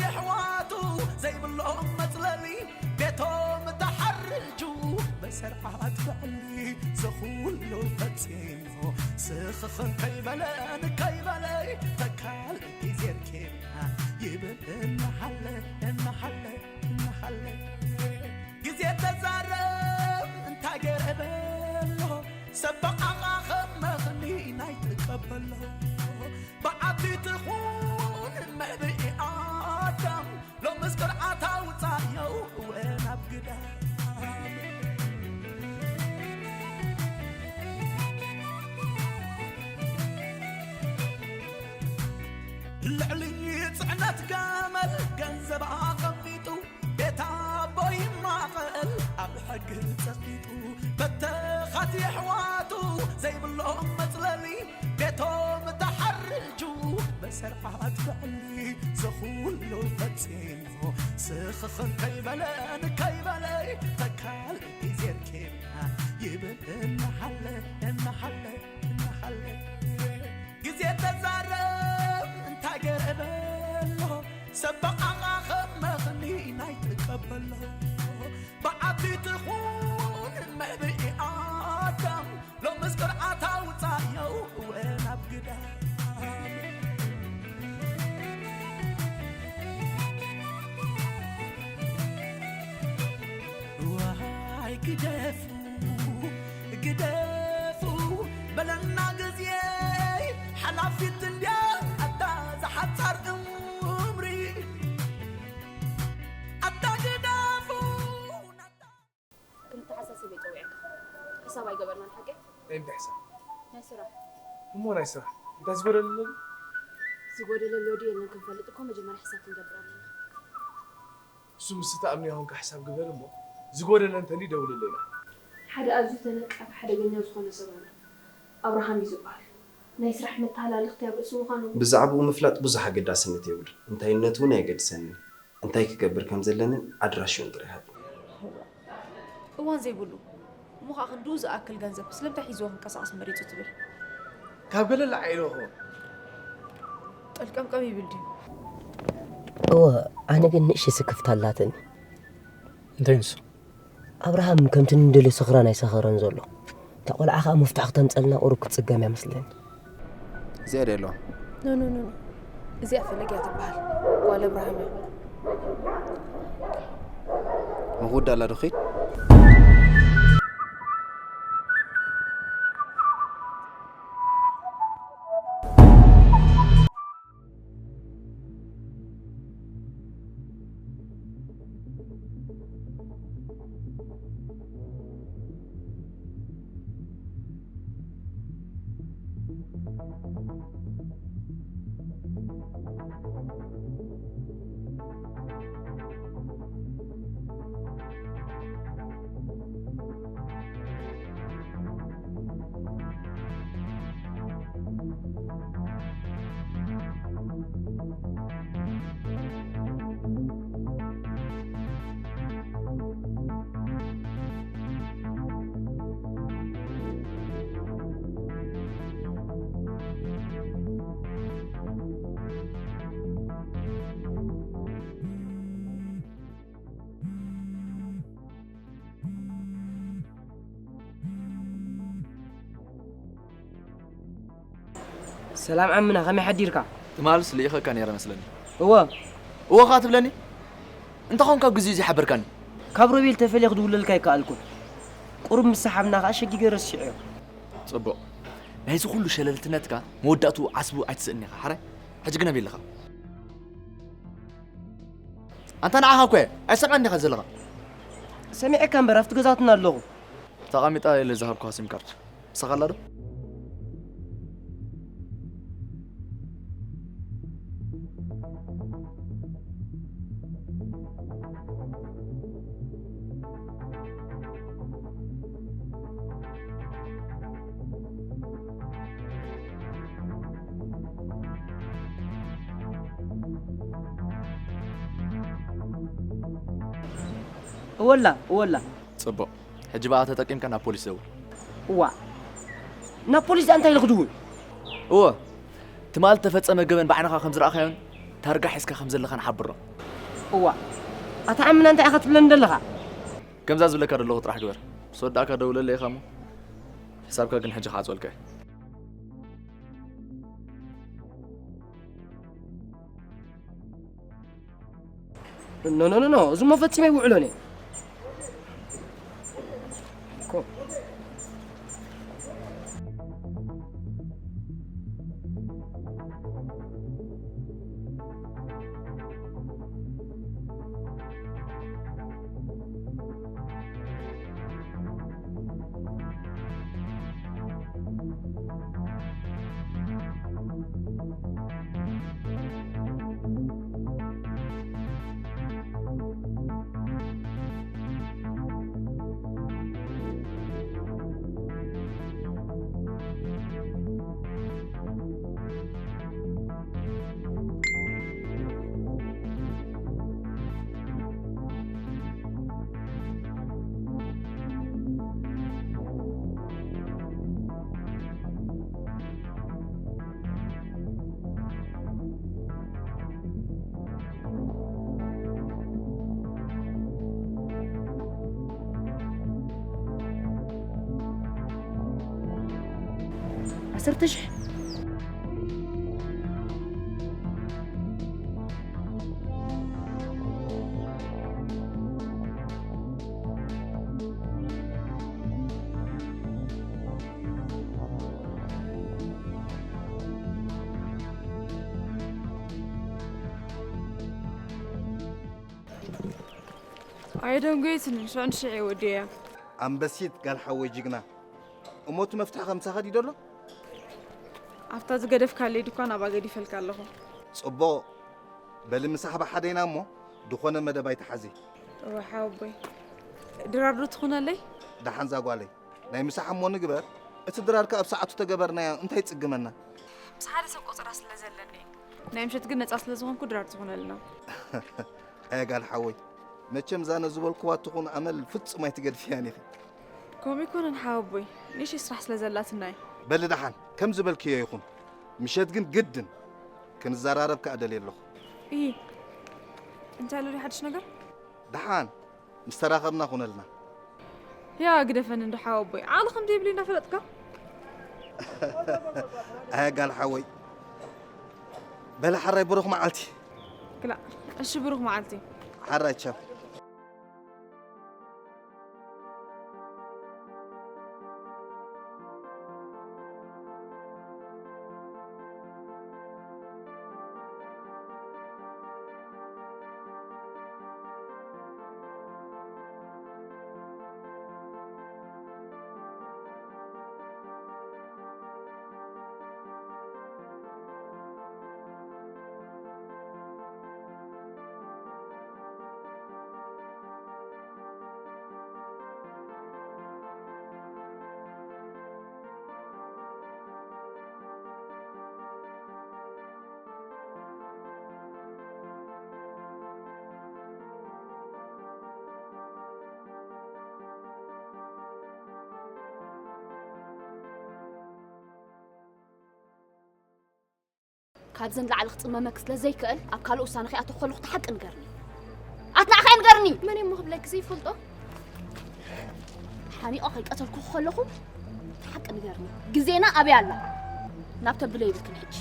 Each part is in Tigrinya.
የሕዋቱ ዘይብሎም መጽለሊ ቤቶም ተሓርጁ በሰርዓት ብዕሊ ዘኹሉ ፈጺሙ ስኽኽን ከይበለ ንከይበለ ተካል ጊዜ ርኬብና ይብል እናሓለ እናሓለ እናሓለ ግዜ ተዛረብ እንታይ ገይረ በሎ ሰብ ብዓኻ ከም መኽኒ ናይ ትቀበሎ ብዓቢት ኹን መብኢ ኣዳም ሎምስ ቅርዓት ኣውፃዮ እወ ናብ ግዳም ልዕሊ ፅዕነት ገመል ገንዘብ ኣቐሚጡ ቤት ኣቦ ይማቐል ኣብ ሕጊ ፀቂጡ በተኻት የሕዋቱ ዘይብሎም መፅለሊ ቤቶም ተሓርጁ በሰርዓት ብዕሊ ዘኹሉ ፈፂሙ ስኽኽን ከይበለ ንከይበለ ተካል ጊዜ ርኬብና ይብል እናሓለ እናሓለ እናሓለ ግዜ ተዛረብ እንታይ ገይረ በሎ ሰብ ብዓኻ ከም መኽኒ ናይ ትቀበሎ ብዓቢት ኹን መብኢ ኣዳም ሎምስ ቅርዓት ኣውፃዮ እወ ናብ ግዳም ዋይ ግደፉ ግደፉ በለና ግዜ ሓላፊት እንድያ ኣታ ዝሓፃር እምሪ ኣታ ግደፉ ክልተ ሓሳስብ እየ ፀዊዐካ። ሕሳብ ኣይገበርናን ሓቀይ? ናይ እንታይ ሕሳብ? ናይ ስራሕ። እሞ ናይ ስራሕ እንታይ ዝጎደለ ኣሎ ድዩ? ዝጎደለ ኣሎ ድዩ የለን ክንፈልጥ እኮ መጀመርያ ሕሳብ ክንገብር ኣለና። እሱ ምስ ትኣምንዮ ኮንካ ሕሳብ ግበሪ እሞ ዝጎደለ እንተልዩ ደውልለይ ኢኻ። ሓደ ኣዝዩ ተነቃፊ ሓደገኛ ዝኾነ ሰብ ኣሎ። ኣብርሃም እዩ ዝበሃል። ናይ ስራሕ መተሃላልኽቲ ኣብ ርእሲ ምዃኑ እውን። ብዛዕብኡ ምፍላጥ ብዙሕ ኣገዳስነት የብሉን። እንታይነቱ እውን ኣየገድሰንን እዩ። እንታይ ክገብር ከም ዘለንን ኣድራሽኡን ጥራይ ሃብኒ። እዋን ዘይብሉ እሞ ኸዓ ክንድኡ ዝኣክል ገንዘብ ስለምንታይ ሒዝዎ ክንቀሳቐስ መሪጹ ትብል? ካብ ገለ ላዒሉ ክኸውን። ጠልቀምቀም ይብል ድዩ? እወ፣ ኣነ ግን ንእሽተይ ስክፍታ ኣላትኒ። እንታይ ንሱ? ኣብርሃም ከምቲ ንደልዮ ስኽራን ኣይሰኸረን ዘሎ። እታ ቆልዓ ኸዓ መፍትሒ ክተምፀልና ቁሩብ ክትፅገም እያ መስለኒ። እዚኣ ድያ ኣለዋ? No no no no እዚኣ ፈለግ እያ ትበሃል። ጓል ኣብርሃም እያ። ምኽውዳ ኣላ ዶ ኺድ? ሰላም ዓምና ከመይ ሓዲርካ? ትማልስ ልኢኸካ ነይረ መስለኒ። እወ። እወ ከኣ ትብለኒ? እንታይ ኾንካ ኣብ ግዚኡ ዘይሓበርካኒ? ካብ ሮቤል ተፈልየ ክድውለልካ ኣይከኣልኩን። ቁሩብ ምስ ሰሓብና ከኣ ሸጊገ ረሲዐዮ። ጽቡቕ። ናይዚ ኩሉ ሸለልትነትካ መወዳእትኡ ዓስቡ ኣይትስእን ኢኻ ሓራይ? ሕጂ ግን ኣበይ ኣለኻ? ኣንታ ንዓኻ እኮ እየ ኣይሰምዐን ዲኻ ዘለኻ? ሰሚዐካ እምበር ኣብቲ ገዛትና ኣለኹ። ተቐሚጣ ኢለ ዝሃብኩኻ ሲም ካርድ ምሳኻ ኣላ ዶ? እወላ እወላ። ጽቡቕ። ሕጂ ብኣ ተጠቂምካ ናብ ፖሊስ ደውል። እዋእ! ናብ ፖሊስ ደኣ እንታይ ኢለ ክድውል? እወ፣ ትማል እተፈጸመ ገበን ብዓይንኻ ከም ዝረኣኻዮን ታርጋ ሒዝካ ከም ዘለኻ ንሓብሮ። እዋ፣ ኣታ ዓምና እንታይ ኢኻ ትብለኒ ዘለኻ? ከምዛ ዝብለካ ዘለኹ ጥራሕ ግበር። ምስ ወዳእካ ደውለለይ ኢኻ እሞ፣ ሕሳብካ ግን ሕጂ ክዓጽወልካ እየ። ኖ፣ ኖ፣ ኖ፣ ኖ፣ እዚ እሞ ፈጺመ ኣይውዕሎን እየ። እኮ። ዓሰርተ ሽሕ። ኣይደንጎየትንን፣ ሽዑ ንሽዑ እየ ወዲኤያ። ኣንበሲት ጋል ሓወይ ጅግና። እሞ እቲ መፍትሒ ከምሳኻ ድዩ ደሎ? ኣብታ ዝገደፍካለይ ድኳን ኣብኣ ገዲፈልካ ኣለኹ። ጽቡቕ። በሊ ምሳሕ ብሓደይና እሞ ድኾነ መደብ ኣይትሓዚ። እወ ሓወቦይ። ድራር ዶ ትኾነለይ? ደሓን ዛጓለይ። ናይ ምሳሕ እሞ ንግበር። እቲ ድራር ከኣ ኣብ ሰዓቱ ተገበርናዮ እንታይ ይጽግመና? ምስ ሓደ ሰብ ቆጸራ ስለ ዘለኒ። ናይ ምሸት ግን ነጻ ስለ ዝኾንኩ ድራር ትኾነልና። ኣየ ጋል ሓወይ፣ መቸም እዛ ነዚ በልክዋ ትኹን ኣመል ፍጹም ኣይትገድፍያን ኢኺ። ከምኡ ኣይኮነን ሓወቦይ፣ ንእሽተይ ስራሕ ስለ ዘላትና እዩ። በሊ ደሓን፣ ከም ዝበልክዮ ይኹን። ምሸት ግን ግድን ክንዘራረብ ከኣ ደልየ ኣለኹ። እሂ፣ እንታይ ኣሎ ድዩ ሓድሽ ነገር? ደሓን ምስ ተራኸብና ኩነልና። ያ ግደፈኒ እንዶ ሓወቦይ፣ ዓቕሊ ከም ዘይብለይ እናፈለጥካ። ኣያ ጋል ሓወይ፣ በሊ ሓራይ ብሩኽ መዓልቲ። ክላ፣ እሺ ብሩኽ መዓልቲ። ሓራይ ቻው። ካብዚ ንላዕሊ ክጽመመኪ ስለ ዘይክእል፣ ኣብ ካልእ ውሳነ ከይኣተኹ ከለኹ እቲ ሓቂ ንገርኒ። ኣቲ ንዓኻ እየ ንገርኒ! መን እየ እሞ ክብለኪ ዘይፈልጦ? ሓሚቐ ከይቀተልኩ ከለኹ እቲ ሓቂ ንገርኒ። ግዜና ኣበይ ኣላ? ናብ ተብሎ የብልክን ሕጂ።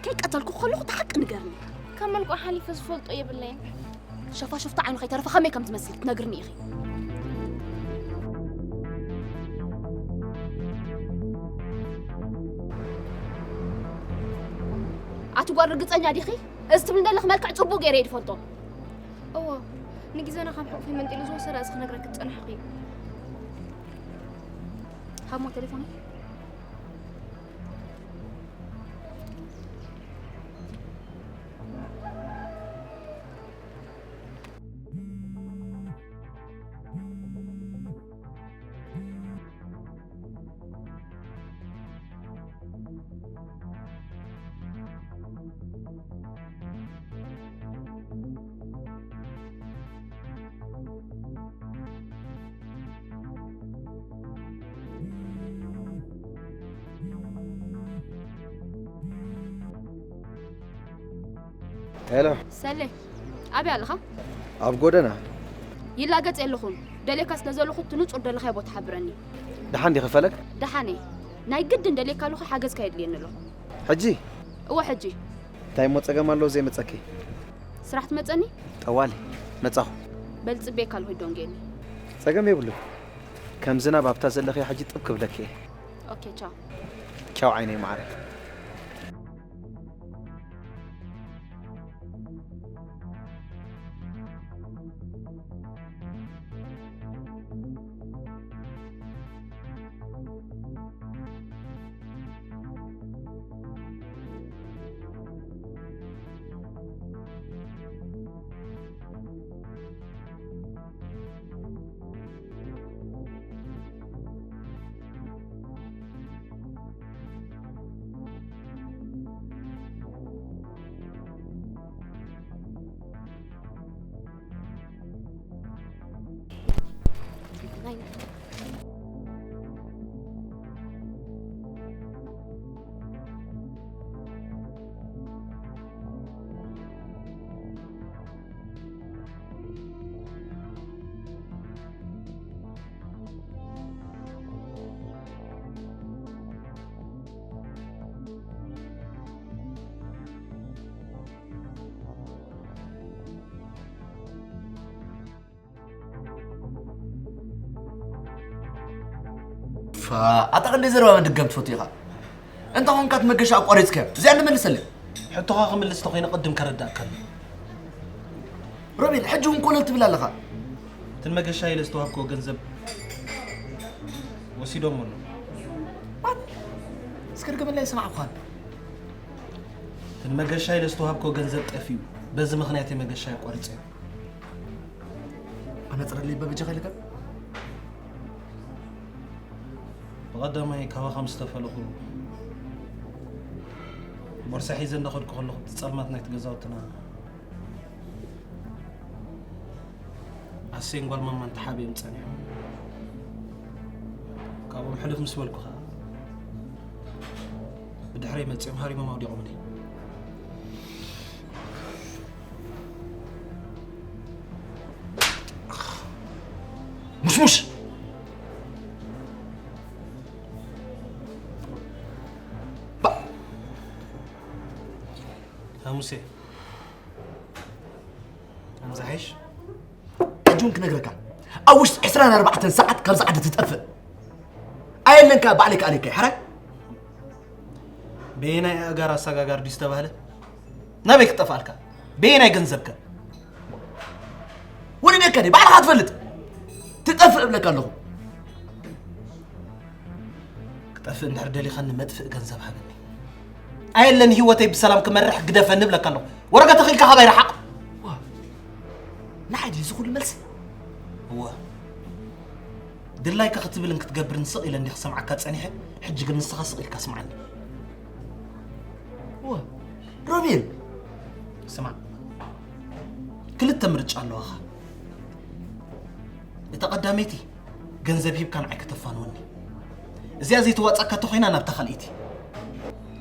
ከይቀተልኩ ከለኹ እቲ ሓቂ ንገርኒ። ካብ መልክዑ ሓሊፈ ዝፈልጦ የብለይን። ሸፋሽፍቲ ዓይኑ ከይተረፈ ከመይ ከም ትመስሊ ክትነግርኒ ኢኺ። ኣቲ ጓል ርግጸኛ ዲኺ? እዚ ትብሊ ዘለኺ መልክዕ ጽቡቕ ገይረ እየ ዝፈልጦ። እወ፣ ንግዜና ካብ ሕቑፈይ መንጢሉ ዝወሰዳ እዚ ክነግረኪ ዝጸናሕኩ እዩ። ሃብሞ ቴሌፎነይ። ሄሎ። ሰሌ፣ ኣበይ ኣለኻ? ኣብ ጎደና። ይላገጽ የለኹን። ደልየካ ስለ ዘለኹ እቲ ንጹር ደለኻዮ ቦታ ሓብረኒ። ደሓን ዲኺ ፈለግ? ደሓን እየ። ናይ ግድን ደልየካ ኣለኹ፣ ሓገዝካ የድልየኒ ኣሎ። ሕጂ? እወ፣ ሕጂ። እንታይ እሞ ጸገም ኣለዎ ዘይመጸኪ? ስራሕ ትመጸኒ? ጠዋሊ፣ መጻኹ። በል ጽቤካ ኣለኹ፣ ዶንጌኒ። ጸገም የብሉን። ከም ዝናብ ኣብታ ዘለኽዮ ሕጂ ጥብ ክብለኪ እየ። ኦኬ፣ ቻው። ቻው ዓይነይ መዓረይ። ኣታ ክንደይ ዘረባ ምድጋም ትፈቱ ኢኻ። እንተ ኾንካ እቲ መገሻ ኣቋሪጽካዮ። እዚኣ ንመልሰለይ። ሕቶኻ ክምልስ ተኾይነ ቅድም ከረዳእካ ኣለኒ። ሮቤል፣ ሕጂ እውን ኮለል ትብል ኣለኻ። እቲ ንመገሻ ኢለ ዝተዋሃብክዎ ገንዘብ ወሲዶሞ ኣለዉ። እስከ ድገመለይ ኣይሰማዕኩኻን። እቲ ንመገሻ ኢለ ዝተዋሃብክዎ ገንዘብ ጠፊኡ። በዚ ምኽንያት እየ መገሻ ኣቋሪጸዮ። ኣነጽረለይ በበጃኻ ኢልካ? ብቐዳማይ ካባኻ ምስ ተፈለኹ ቦርሳ ሒዘ እንዳኸድኩ ከለኹ እቲ ጸልማት ናይቲ ገዛውትና ኣሴን ጓል ማማን ተሓቢኦም ጸኒሖም። ካብኦም ሕልፍ ምስ በልኩ ኸኣ ብድሕረይ መጺኦም ሃሪሞም ኣውዲቖምኒ። ሙሽሙሽ! ሙሴ፣ ከምዚ ሓይሽ? ሕጂ እውን ክነግረካ፣ ኣብ ውሽጢ ዕስራን ኣርባዕተን ሰዓት ካብዚ ዓዲ ትጠፍእ። ኣየለንካ ባዕለይ ከኣለካ፣ ሕራይ? በየናይ ኣእጋር ኣሰጋጋር ድዩ ዝተባህለ? ናበይ ክጠፍኣልካ? በየናይ ገንዘብከ? ወሊደካ ድየ? ባዕልኻ ትፈልጥ። ትጠፍእ እብለካ ኣለኹ። ክጠፍእ እንድሕር ደሊኻ ንመጥፍእ ገንዘብ ሃበኒ። ኣየለን ህይወተይ ብሰላም ክመርሕ ግደፈኒ እብለካ ኣለኹ። ወረቀት ኣኺልካ ካባይ ረሓቕ። ንዓይ ድዩ እዚ ኩሉ መልሲ? እወ። ድላይካ ክትብልን ክትገብርን ስቕ ኢለ እንዲ ክሰምዓካ ጸኒሐ፣ ሕጂ ግን ንስኻ ስቕ ኢልካ ስምዓኒ። እወ። ሮቤል። ስማዕ። ክልተ ምርጫ ኣለዋኻ። እታ ቀዳመይቲ ገንዘብ ሂብካ ንዓይ ከተፋንወኒ። እዚኣ ዘይትዋጻካ ተኾይና ናብታ ካልኣይቲ።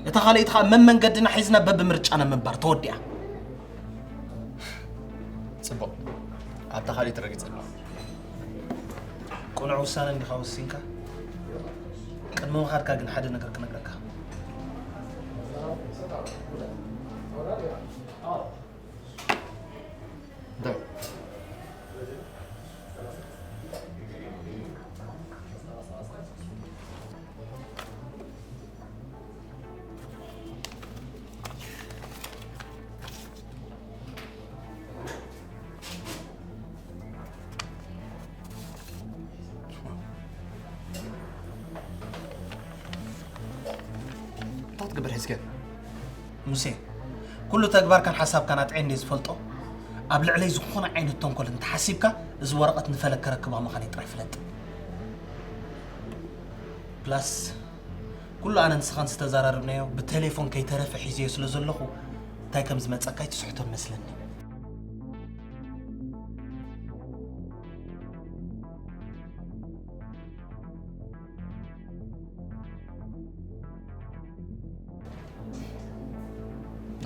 እታ ካልኣይቲ ኸኣ መመንገድና ሒዝና በብምርጫና ምንባር ተወዲኣ። ጽቡቕ። ኣብታ ካልኣይቲ ረጊጸ ኣለኹ። ቅኑዕ ውሳነ እንዲኻ ወሲንካ። ቅድሚ ምኻድካ ግን ሓደ ነገር ክነግረካ። እንታይ ትገብር ሒዝካ? ሙሴ፣ ኩሉ ተግባርካን ሓሳብካን ኣጥዕየ እንድየ ዝፈልጦ፣ ኣብ ልዕለይ ዝኾነ ዓይነት ተንኮል እንተሓሲብካ፣ እዚ ወረቐት ንፈለግ ከረክባ ምዃነይ ጥራይ ፍለጥ። ፕላስ፣ ኩሉ ኣነ ንስኻን ዝተዘራረብናዮ ብቴሌፎን ከይተረፈ ሒዘዮ ስለ ዘለኹ፣ እንታይ ከም ዝመጸካ ኣይትስሕቶን መስለኒ።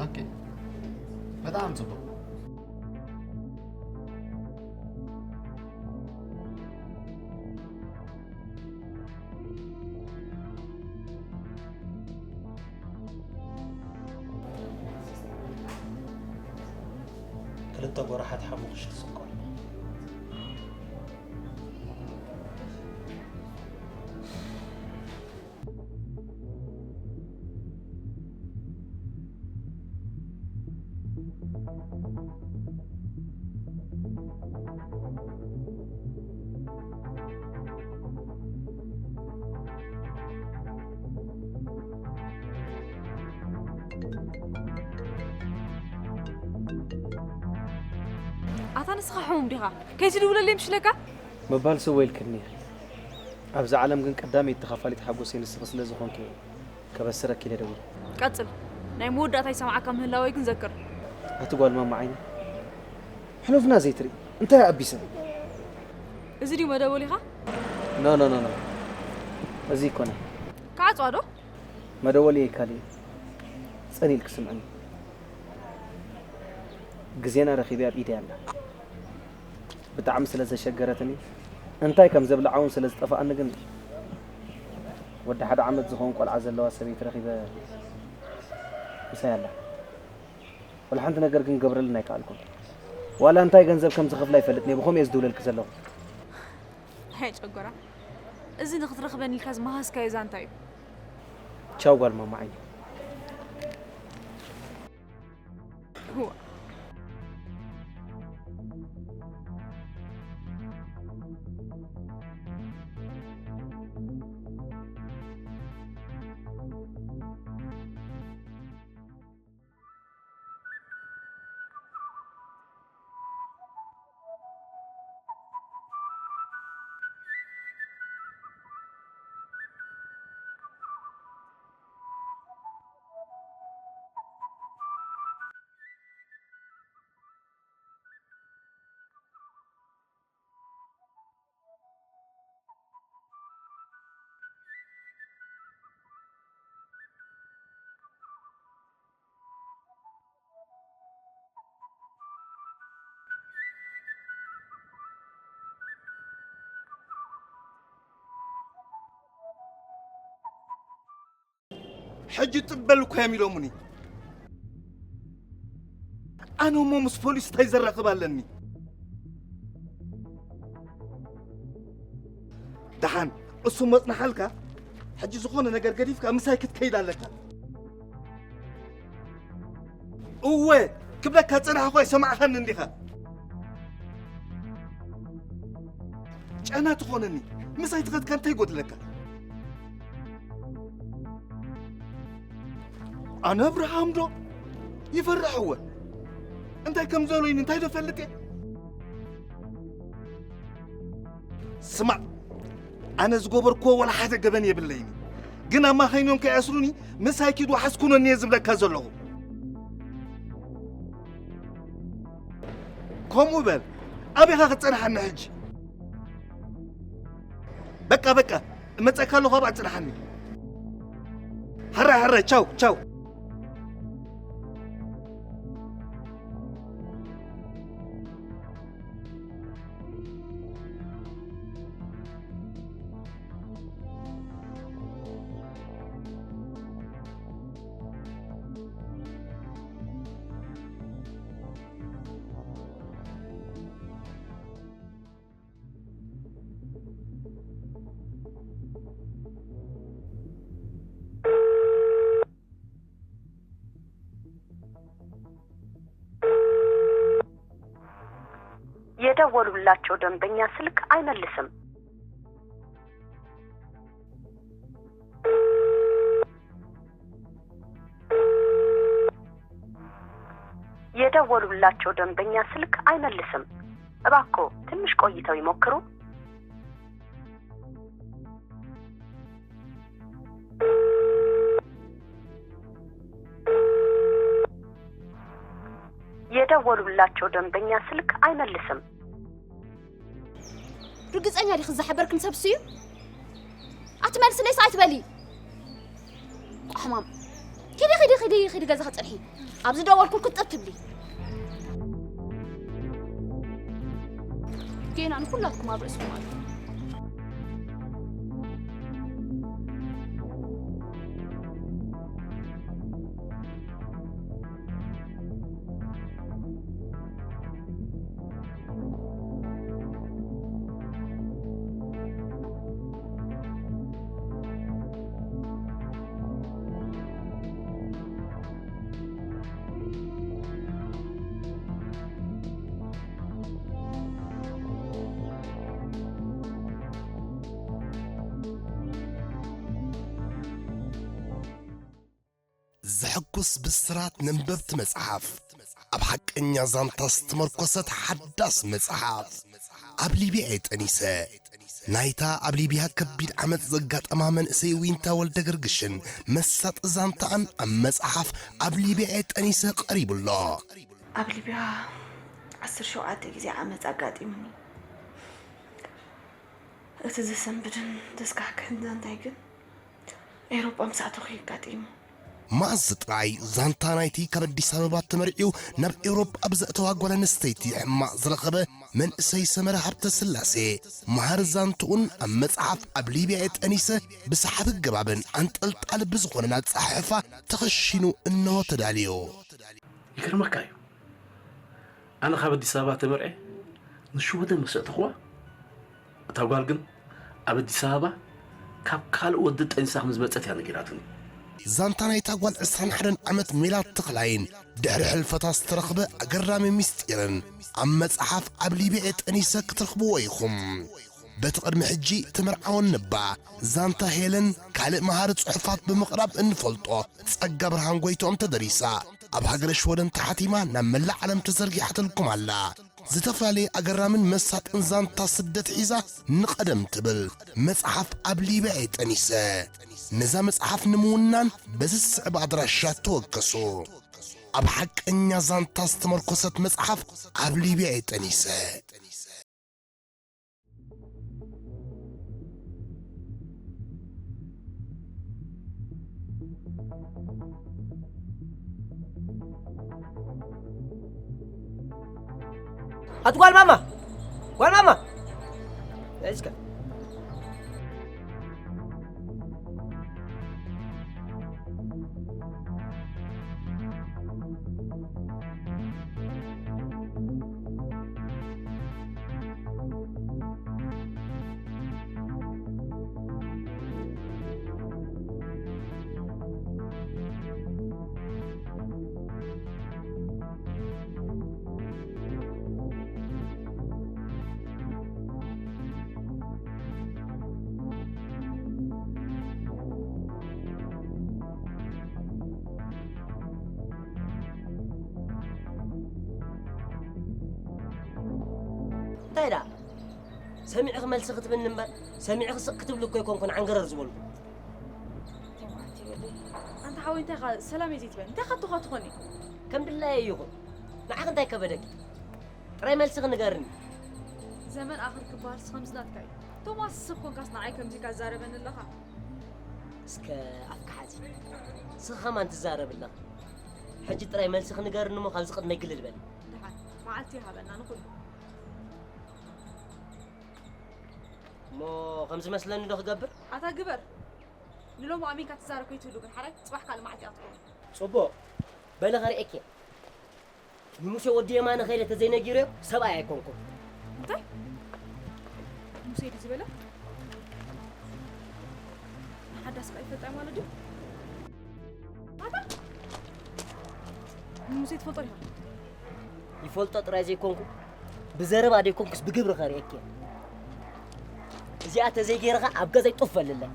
ኦኬ። በጣም ጽቡቅ። ክልተ ጎራሓት ሓሙኽሽቲ ስኳር። ኣታ ንስኻ ሕሙም ዲኻ? ከይትድውለለይ ምሽለካ? ምባል ስወ ኢልክኒ ኢኺ። ኣብዚ ዓለም ግን ቀዳመይቲ ተኻፋሊት ሓጎሰይ ንስኺ ስለ ዝኾንኪ እየ ከበስረኪ ኢለ ደዊለ። ቀጽል። ናይ መወዳእታ ይሰምዓካ ምህላወይ ግን ዘክር። ኣቲ ጓል ማማ ዓይኒ፣ ሕሉፍና ዘይትርኢ እንታይ ኣቢሰ? እዚ ድዩ መደወሊኻ? ኖ ኖ ኖ ኖ፣ እዚ ይኮነ። ክዓጽዋ ዶ? መደወሊ ይካል እዩ። ጸን ኢልክ ስምዕኒ። ግዜና ረኺበ ኣብ ኢደይ ኣላ። ብጣዕሚ ስለ ዘሸገረትኒ እንታይ ከም ዘብልዓ እውን ስለ ዝጠፍኣኒ ግን ወዲ ሓደ ዓመት ዝኸውን ቆልዓ ዘለዋ ሰበይቲ ረኺበ ምሳይ ኣላ። ወላ ሓንቲ ነገር ግን ክገብረለን ኣይከኣልኩን። ዋላ እንታይ ገንዘብ ከም ዝኸፍላ ኣይፈልጥን እየ፣ ብኸምኡ እየ ዝድውለልኪ ዘለኹ። ኣየ ጨጎራ፣ እዚ ንኽትረኽበኒ ኢልካ ዝመሃዝካዮ ዛንታ እዩ። ቻው ጓል ማማ ዓይኒ። ሕጂ ጥበል እኮ እዮም ኢሎሙኒ። ኣነ እሞ ምስ ፖሊስ እንታይ ዘራኽብ ኣለኒ? ደሓን እሱ መጽናሓልካ፣ ሕጂ ዝኾነ ነገር ገዲፍካ ምሳይ ክትከይድ ኣለካ። እወ ክብለካ ጸናሕኳ ኣይሰማዕኻኒ እንዲኻ። ጨና ትኾነኒ ምሳይ ትኸድካ እንታይ ይጎድለካ? ኣነ ኣብርሃም ዶ ይፈርሕ እወ እንታይ ከም ዘሎይኒ እንታይ ዶ ፈልጥ እየ? ስማዕ ኣነ ዝገበርክዎ ወላ ሓደ ገበን የብለይኒ ግን ኣማኸይኖም ከይኣስሩኒ ምሳይ ኪድ ወሓዝኩኖኒ እየ ዝብለካ ዘለኹ። ከምኡ በል ኣበይ ኢኻ ክትጸንሓኒ ሕጂ? በቃ በቃ እመጸካ ኣለኹ ኣብኣ ጽንሓኒ። ሕራይ ሕራይ ቻው ቻው። የደወሉላቸው ደንበኛ ስልክ አይመልስም። የደወሉላቸው ደንበኛ ስልክ አይመልስም። እባክዎ ትንሽ ቆይተው ይሞክሩ። የደወሉላቸው ደንበኛ ስልክ አይመልስም። ርግጸኛ ዲኺ ዝሓበርክን ሰብስ እዩ? ኣትመልስለይስ ኣይትበሊ። ቋሕማም። ኪዲ ኪዲ ኪዲ ኪዲ ገዛኺ ጽንሒ። ኣብዚ ደወልኩ ክትጥብ ትብሊ። ንኩላትኩም ኣብ ርእስኩም ኣሎ። ዘሐጉስ ብስራት ነንበብቲ መጽሓፍ። ኣብ ሓቀኛ ዛንታ ዝተመርኮሰት ሓዳስ መጽሓፍ። ኣብ ሊብያ እየ ጠኒሰ። ናይታ ኣብ ሊብያ ከቢድ ዓመጽ ዘጋጠማ መንእሰይ ዊንታ ወልደ ገርግሽን መሳጢ ዛንታኣን ኣብ መጽሓፍ ኣብ ሊብያ እየ ጠኒሰ ቀሪቡ ኣሎ። ኣብ ሊብያ ዓሰርተ ሸውዓተ ግዜ ዓመጽ ኣጋጢሙኒ። እቲ ዘሰንብድን ዘስካሕክሕን ዛንታይ ግን ኤውሮጳ ምስ ኣተኹ እዩ ኣጋጢሙ። መኣዝ ጥራይ ዛንታ ናይቲ ካብ ኣዲስ ኣበባ ተመርዕዩ ናብ ኤውሮጳ ብዘእተዋ ጓል ኣንስተይቲ ሕማቕ ዝረኸበ መንእሰይ ሰመረ ሃብተ ስላሴ፣ መሃሪ ዛንትኡን ኣብ መጽሓፍ ኣብ ሊብያ እየ ጠኒሰ ብሰሓቢ ኣገባብን ኣንጠልጣሊ ብዝኾነን ኣጸሓሕፋ ተኸሺኑ እነሆ ተዳልዩ። ይገርመካ እዩ። ኣነ ካብ ኣዲስ ኣበባ ተመርዐ ንሽወደን ምስ ኣእተኽዋ፣ እታ ጓል ግን ኣብ ኣዲስ ኣበባ ካብ ካልእ ወዲ ጠኒሳ ከም ዝመጸት እያ ነጊራትኒ። ዛንታ ናይታ ጓል ዕስራን ሓደን ዓመት ሜላት ተኽላይን ድሕሪ ሕልፈታ ዝተረኽበ ኣገራሚ ምስጢርን ኣብ መጽሓፍ ኣብ ሊብያ ጠኒሰ ክትረኽብዎ ኢኹም። በቲ ቅድሚ ሕጂ ተመርዓወን ነባ ዛንታ ሄለን ካልእ መሃሪ ጽሑፋት ብምቕራብ እንፈልጦ ጸጋ ብርሃን ጎይትኦም ተደሪሳ ኣብ ሃገረ ሽወደን ተሓቲማ ናብ መላእ ዓለም ተዘርጊሓትልኩም ኣላ። ዝተፈላለየ ኣገራምን መሳጥን ዛንታ ስደት ሒዛ ንቐደም ትብል መጽሓፍ ኣብ ሊብያ እየ ጠኒሰ። ነዛ መጽሓፍ ንምውናን በዚ ዝስዕብ ኣድራሻ ተወከሱ። ኣብ ሓቀኛ ዛንታ ዝተመርኮሰት መጽሓፍ ኣብ ሊብያ እየ ጠኒሰ። ኣቲ ጓል ማማ፣ ጓል ማማ፣ እስከ እንታይ ደኣ? ሰሚዕኺ መልሲ ክትብኒ እምበር፣ ሰሚዕኺ ስቕ ክትብሊ እኮ ኣይኮንኩን ዓንገረር ዝበልኩ። እንታይ ማለት እዩ ወደይ? ኣንታ ሓወይ፣ እንታይ ኢኻ ሰላም እየ ዘይትበል? እንታይ ኢኻ ትኾ ትኾኒ? ከም ድላየ ይኹን። ንዓኺ እንታይ ከበደኪ? ጥራይ መልስኺ ንገርኒ። ዘመን ኣኽር ክበሃልስ ከምዚ ናትካ እዩ። ቶማስ ሰብ ኮንካስ ንዓይ ከምዚ ኢልካ ትዛረበኒ ኣለኻ? እስከ ኣፍካ ሓዚ። ንስኺ ከማን ትዛረቢ ኣለኺ። ሕጂ ጥራይ መልስኺ ንገርኒ እሞ ካብዚ ቅድመይ ግልል በሊ። ደሓን፣ መዓልቲ ይሃበና ንኹሉ። እሞ ከም ዝመስለኒ ዶ ክገብር? ኣታ ግበር። ንሎሚ ኣሚንካ ትዛረብ ከይትህሉ ግን ሓራይ ጽባሕ ካልእ መዓልቲ ኣትኮኑ። ጽቡቕ። በሊ ከርእየኪ። ንሙሴ ወዲ የማነ ከይደ ተዘይነጊረዮ ሰብኣይ ኣይኮንኩን። እንታይ? ሙሴ ድዩ ዝበለ? ንሓዳስ ከኣ ይፈልጣ ማለት ድዩ? ኣታ? ንሙሴ ትፈልጦ ዲኻ? ይፈልጦ ጥራይ ዘይኮንኩ፣ ብዘረባ ዘይኮንኩስ ብግብሪ ከርእየኪ እየ። እዚኣ ተዘይገይርኻ ኣብ ገዛይ ጡፍ በልለይ።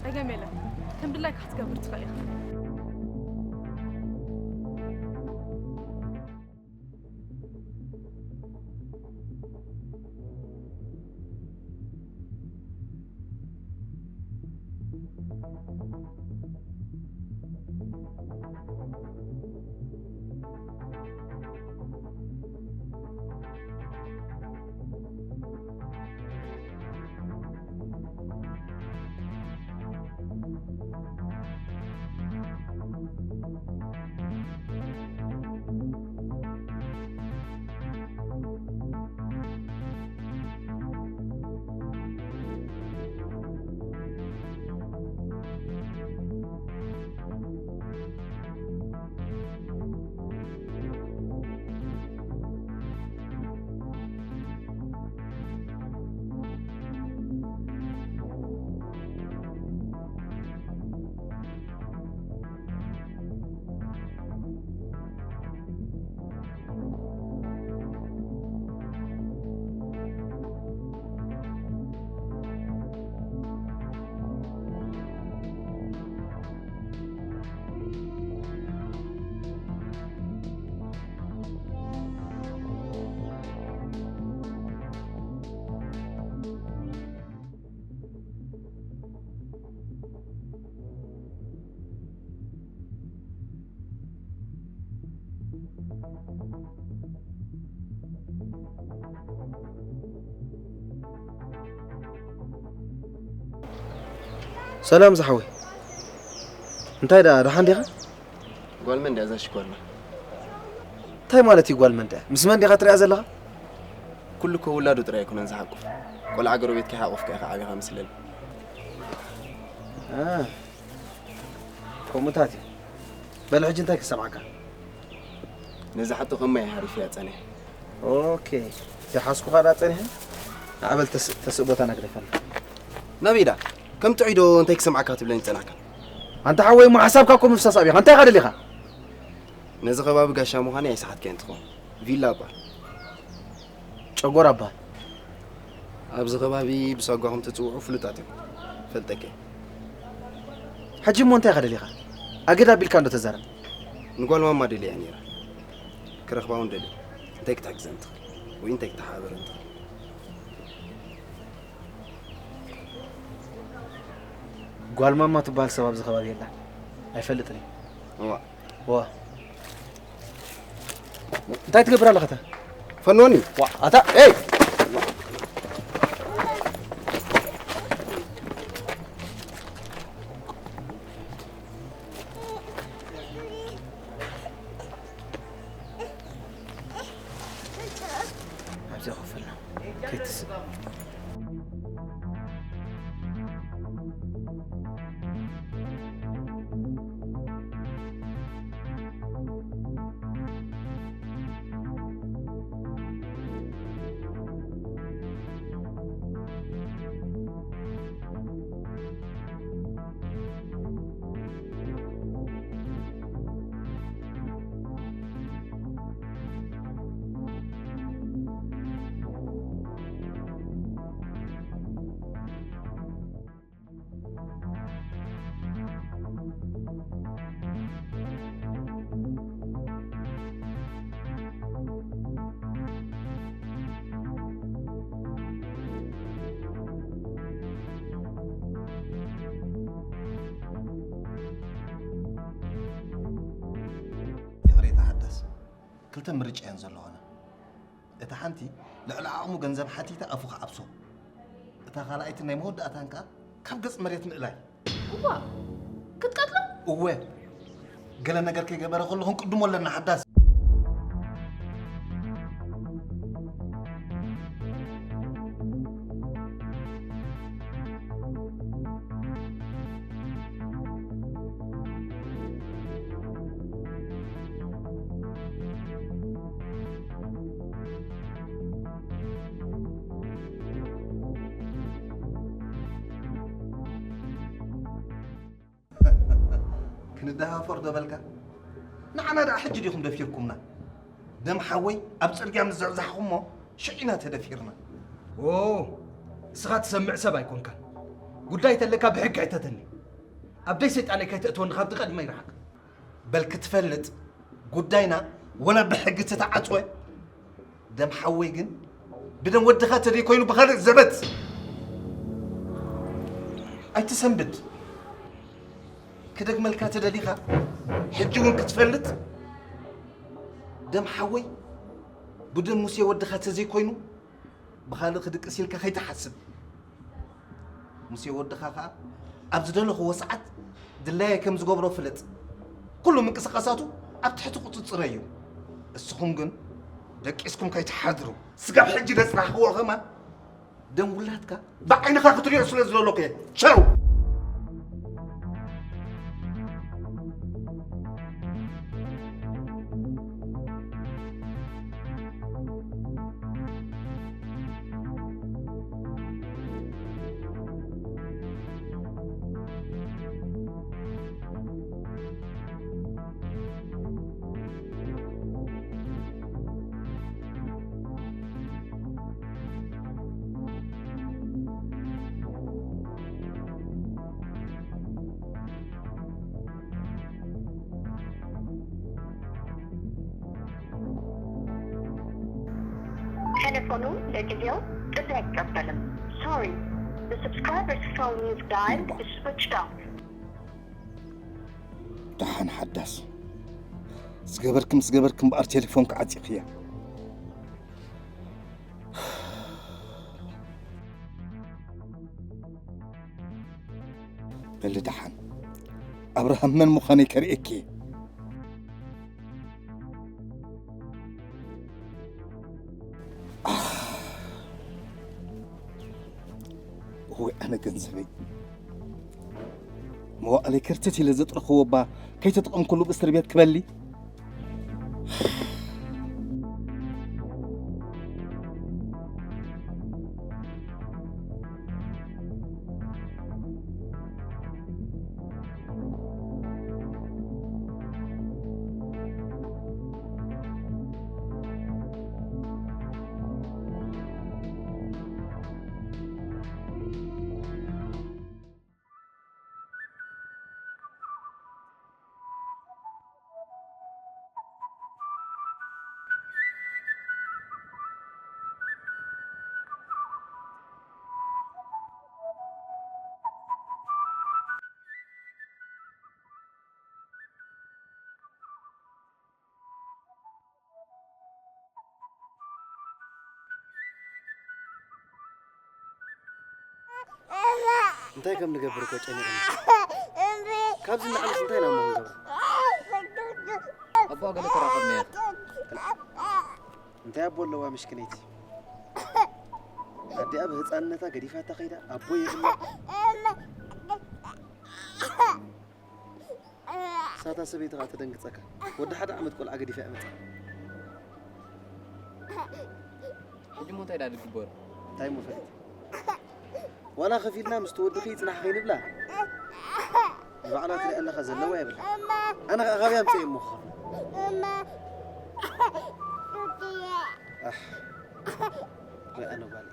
ጸገም የለን። ከም ድላይካ ክትገብር ትኽእል ኢኻ። ሰላም ዝሓወይ፣ እንታይ ደኣ ደሓን ዲኻ? ጓል መን ድያ እዛ ሽኮርና? እንታይ ማለት እዩ ጓል መን ድያ? ምስ መን ዲኻ ትሪኣ ዘለኻ? ኩሉ እኮ ውላዱ ጥራይ ኣይኮነን ዝሓቁፍ። ቆልዓ ጎረቤትካ ይሓቁፍካ ኢኻ ዓቢኻ መስለኒ። እ፣ ከምኡታት እዩ። በል ሕጂ እንታይ ክሰምዓካ? ነዛ ሕቶ ከም ማይ ሓሪፈያ ጸኒሐ። ኦኬ፣ ዝሓዝኩኻ ደኣ ጸኒሐ? ንዓበል ተስ-፣ ተስእ ቦታና ግደፈና። ናበይ ደኣ? ከም ጥዑይ ዶ እንታይ ክሰምዓካ ትብለኒ ጸናሕካ? ኣንታ ሓወይ እሞ ሓሳብካ እኮ ምፍሳስ ኣብኻ። እንታይ ኢኻ ደሊኻ? ነዚ ከባቢ ጋሻ ምዃነይ ኣይሰሓትካዮን ትኸውን። ቪላ እባ። ጨጎራ እባ። ኣብዚ ከባቢ ብሳጓኹም ትጽውዑ ፍሉጣት እዮም። ፈልጠከ። ሕጂ እሞ እንታይ ኢኻ ደሊኻ? ኣገዳ ኣቢልካ እንዶ ተዛረብ። ንጓል ማማ ደልያ ነይራ። ክረኽባ እውን ደልየ። እንታይ ክትሕግዘን ትኽእል? ወይ እንታይ ክተሓባበረን ትኽእል? ጓል ማማ ትበሃል ሰብ ኣብዚ ከባቢ የላን። ኣይፈልጥን እየ። እዋ። እዋ። እንታይ ትገብር ኣለኻ እታ? ፈንወኒ። ዋ፣ ኣታ፣ ኤይ! ኣብዚኣ ኮፍ በልና። ከይትስእ። ይቕሬታ ሓዳስ፣ ክልተ ምርጫ እየን ዘለዋና። እታ ሓንቲ ልዕሊ ዓቕሙ ገንዘብ ሓቲታ ኣፉ ክዓብሶ፣ እታ ካልኣይቲ ናይ መወዳእታን ከኣ ካብ ገጽ መሬት ምእላይ። እዋ፣ ክትቀትሎ? እወ፣ ገለ ነገር ከይገበረ ከሎ ክንቅድሞ ኣለና ሓዳስ። ክንደፋፈር ዶ በልካ? ንዓና ደኣ ሕጂ ዲኹም ደፊርኩምና? ደም ሓወይ ኣብ ጽርግያ ምስ ዘዕዛሕኩሞ ሽዕ ኢና ተደፊርና። ኦ፣ እስኻ ትሰምዕ ሰብ ኣይኮንካን። ጉዳይ ተለካ ብሕጊ ሕተተኒ። ኣብ ደይ ሰይጣነይ ከይተእትወኒ ካብቲ ቀድመይ ርሓቕ። በል ክትፈልጥ ጉዳይና ወላ ብሕጊ ተተዓጽወ፣ ደም ሓወይ ግን ብደም ወድኻ ተዘይኮይኑ ብኻልእ ዘበት ኣይትሰንብድ። ክደግመልካ ተደሊኻ ሕጂ እውን ክትፈልጥ፣ ደም ሓወይ ብደም ሙሴ ወድኻ ተዘይኮይኑ ብኻልእ ክድቅስ ኢልካ ከይትሓስብ። ሙሴ ወድኻ ኸኣ ኣብ ዝደለኽዎ ሰዓት ድላየ ከም ዝገብሮ ፍለጥ። ኩሉ ምንቅስቓሳቱ ኣብ ትሕቲ ቁጽጽረይ እዩ። እስኹም ግን ደቂስኩም ከይትሓድሩ። ስጋብ ሕጂ ዘጽናሕክዎ ከማን ደም ውላድካ ብዓይንኻ ክትሪኦ ስለ ዝደለኹ እየ። ቻው። ቴሌፎኑ ለጊዜው ጥሪ አይቀበልም። Sorry, the subscriber's phone you've dialed is switched off. ደሓን ሓዳስ፣ ዝገበርኪ ምስ ገበርኪ እምበኣር ቴሌፎንኪ ዓጺኽያ። በሊ ደሓን ኣብርሃም መን ምዃነይ ከርእየኪ እየ። እወ ኣነ ገንዘበይ መዋእለይ ከርተት ኢለ ዘጥረኽዎ እባ ከይተጠቐምኩሉ ብእስር ቤት ክበሊ። እንታይ ከም ንገብር እኮ ጨኒቕኒ። ካብዚ ንዓምስ እንታይ ኢና እሞ ክንገብር? ኣቦኣ ገለ ተራኸብና እያ። እንታይ ኣቦ ኣለዋ ምስኪነይቲ? ኣዲኣ ብህፃንነታ ገዲፋታ ከይዳ ኣቦ የብላ። ሳታ ሰበይቲ ኸዓ ተደንግጸካ። ወዲ ሓደ ዓመት ቆልዓ ገዲፋ እያ መጻ። ሕጂ እሞ እንታይ ዳ ዝግበር? እንታይ እሞ ፈሊጥ? ዋላ ከፊልና ምስ ተወድኺ ይጽናሕ ከይንብላ። ንባዕላ ትሪኣ ኣለኻ ዘለዋ የብላ። ኣነ ኸዓ ካበይ ኣምጽእ እሞ ክኸፍላ? ኣሕ። ወይ ኣነ ጓል።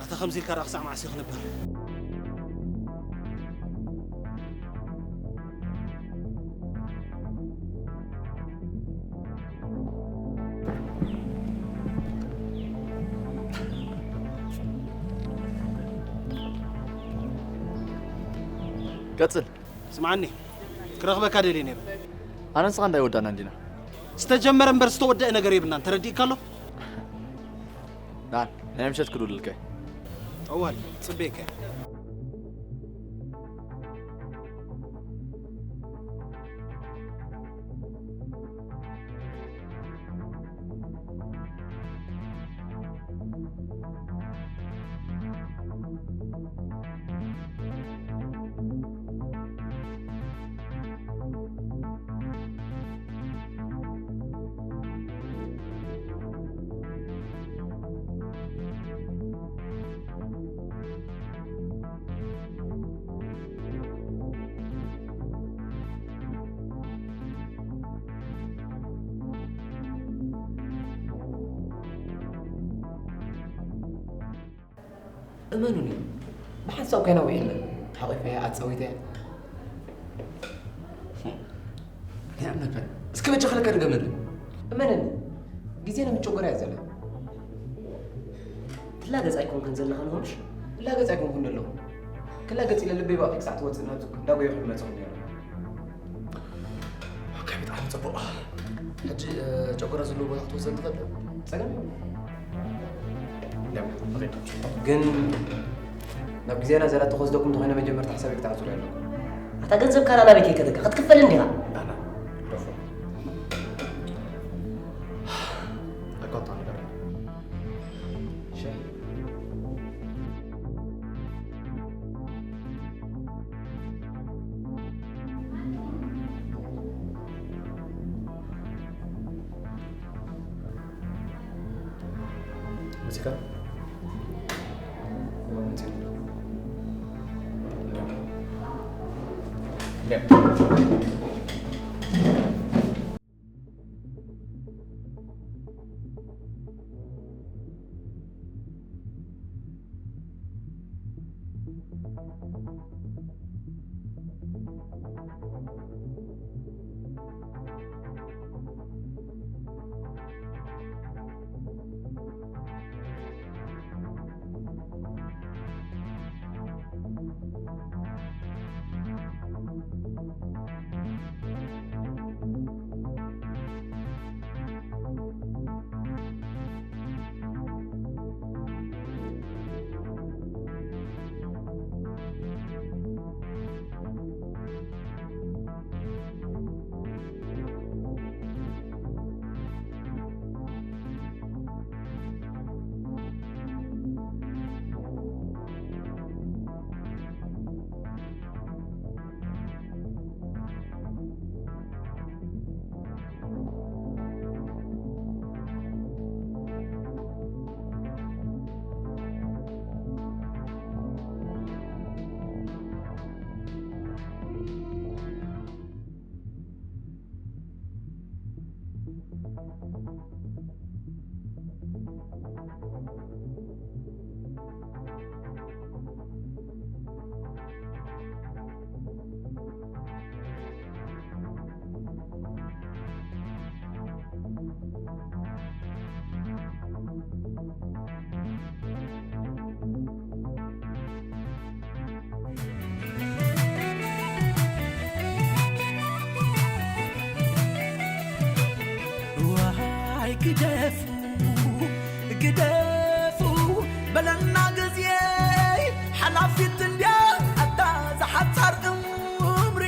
ኣታ ከምዚ ኢልካ ደኣ ክሳዕ መዓስ እዩ ክነብር? ቀጽል። ስምዓኒ፣ ክረኽበካ ደልየ ነይረ። ኣነ ንስኻ እንዳይወዳእና እንዲና። ዝተጀመረ እምበር ዝተወደአ ነገር የብልናን። ተረዲእካ ኣሎ? ና፣ ናይ ምሸት ክድውልልካ እየ። ጠዋል፣ ጽበየካ እየ። እመኑኒ፣ ብሓንሳብ ከይነዊሕ የለን። ሓቒፈያ፣ ኣጻዊተያ። ናይ እምነት በል። እስኪ በጃ ክልተ ድገመለይ። እመነኒ፣ ግዜ ንምጭጎራ እያ ዘላ። ትላገጽ ኣይኮንክን ዘለኻ ንሆምሽ? ትላገጽ ኣይኮንኩን ዘለኹ። ክላገጽ ኢለ ልበይ ባእኺ ክሳዕ ትወጽእ ናብዚ እንዳጎየኹ ይመጽኹ ነይሩ። ኦኬ፣ ብጣዕሚ ጽቡቕ። ሕጂ፣ እ፣ ጨጎራ ዘለዎ ቦታ ክትወስደኒ ትኽእል ዶ? ጸገም የብሉን። ግን ናብ ግዜና ዘላ ተወስደኩም እንተኾይነ መጀመርታ ሓሳበይ ክትዓጹ ኣለኩም። ኣታ ገንዘብካ ናበይ ከይከደካ ክትክፈል እንዲኻ? ኣና፣ ደፎ። ኣቋጣ ነገር። ሻይ። ሙዚቃ? ዋይ ግደፉ፣ ግደፉ በለና ግዜ ሓላፊት እንድያ ኣታ ዝሓጻር እምሪ።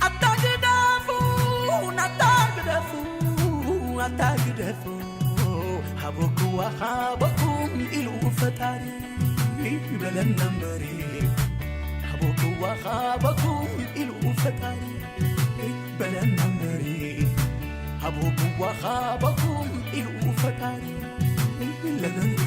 ኣታ ግደፉ፣ ኣታ ግደፉ፣ ኣታ ግደፉ፣ ሃበክዋ ሃበኩም ኢሉ ፈጣሪ በለና እምበሪ። ሃበክዋ ሃበኩም ኢሉ ፈጣሪ በለና እምበሪ። ሃበክዋ ሃበኩም ኢሉ ፈጣሪ ለለና